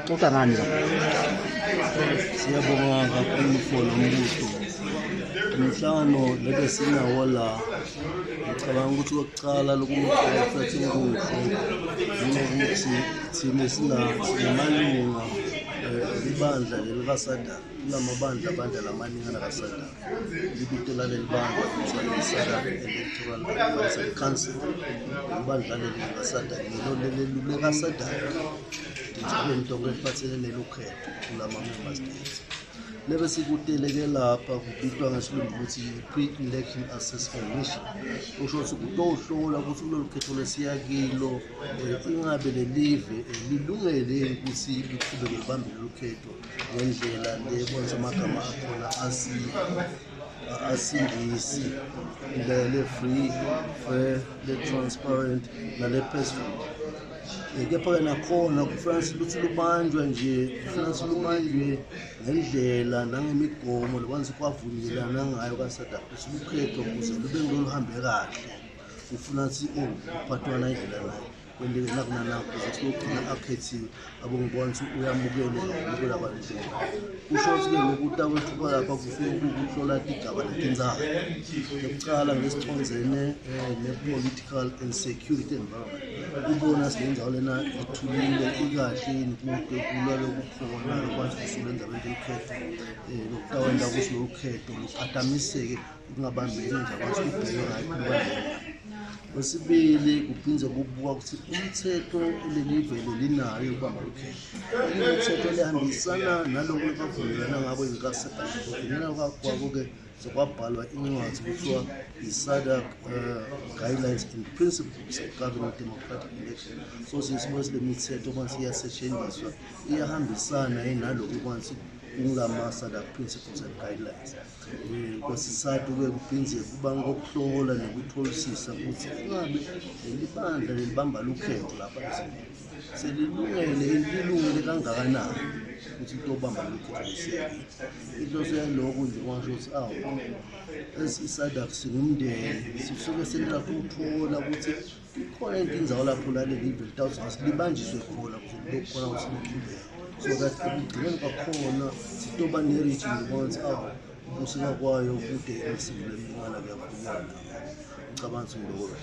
Xoxa ngani? Siyabonga kakhulu for lo mbutho. Umhlangano lebe sinawo la. Ngicabanga ukuthi okokucala lokumfethu inkuhle ukuthi thina sinamalunga ibandla lelikaSADC kulamabandla lamaningana kaSADC libito laleli bandla kuthiwa leSADC Electoral Advisory Council ibandla lelikaSADC lelikaSADC into ephathelene nelokhetho kulama member states. Lebe sikuteleke lapha kubitwa ngesilungu ukuthi pre-election assessment mission. Usho ukuthi kutohlola ukuthi kulolu khetho lesiyakilo ingabe lelive lilungele ukuthi liqhubeke libambe lolu khetho ngendlela lebonisa amagama akhona asindisi le-free, fair, le-transparent nale-peaceful. Kepha nakhona kufanele ukuthi lubanjwe nje lubanjwe ngendlela nangemigomo lokwenza kwavunyelana ngayo kaSADC ukuthi ukhetho ukuze lube ngoluhambe kahle ufuna ukuthi uphathwana indlela nayo kwendeke nakunanakho ukuthi lokugcina akhethiwe abongibona ukuthi uyamukele ukubukela kwabantu. Kusho ukuthi ngokuthi akwethuka lapha kufika ukuhlola igaba letinzalo yokucala ngesithonzene ne-political and security environment. Ubona sinenzawo lena ithulile ikahle inkude kulwa lokukhona lokwazi kusebenza abantu ukhetho lokutawenda ukuthi lokhetho luphataniseke kungabambeki nje abantu kubheke ngayo kubandlela. Wesibili kuphinze kubuka ukuthi umthetho lelivele linayo ukubamba ukhetho. Umthetho lehambisana naloko bavumelana ngabo ngikaSADC. Kuvumelana kwabo-ke sokwabhalwa incwadi kuthiwa iSADC Guidelines and Principles of Governing Democratic Election. So sisibona le mithetho manje iyasetshenziswa iyahambisana naloko kwansi kungama-SADC Principles and Guidelines. Kwesisathu-ke kuphinze kuba ngokuhlola nokutholisisa ukuthi ingabe lelibandla lelibamba lukhetho lapha selilungele kangakanani ukuthi lobamba lukhetho lesiyakile. Inhloso yalokho nje kwasho ukuthi iSADC singumndeni sisuke selilapho ukuthola ukuthi ikhona into inzawo lapho laleli live litawuthi libanjiswe khona ukuze libe khona ukuthi liqhubeke. So that ekugcineni kwakhona sitoba ne-region ukuthi ukusika kwayo kude emisini lemingana kuyavunyana. Ngicabanga ukuthi ngiloko.